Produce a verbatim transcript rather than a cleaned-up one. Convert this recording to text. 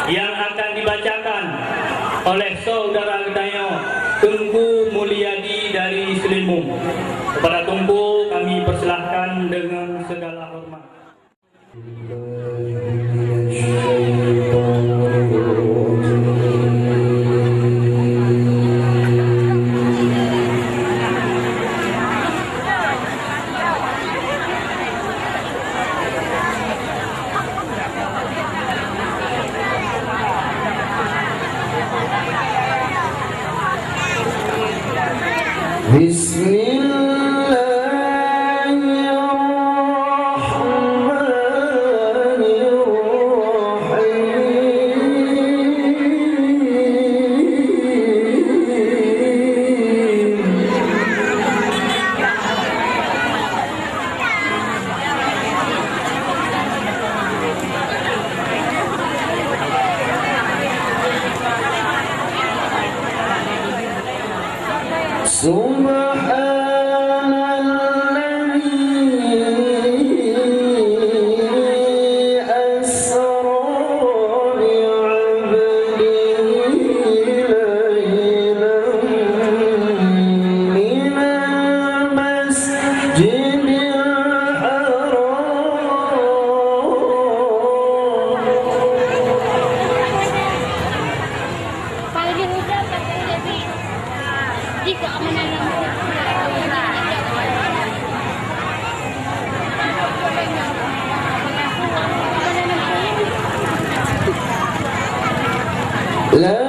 yang akan dibacakan oleh saudara geutanyoe Teungku Mulyadi dari Seulimong. Kepada Teungku kami persilahkan dengan segala hormat. بسم الله الرحمن الرحيم. سبحان الذي أسرى بعبده ليلا من المسجد الحرام. لا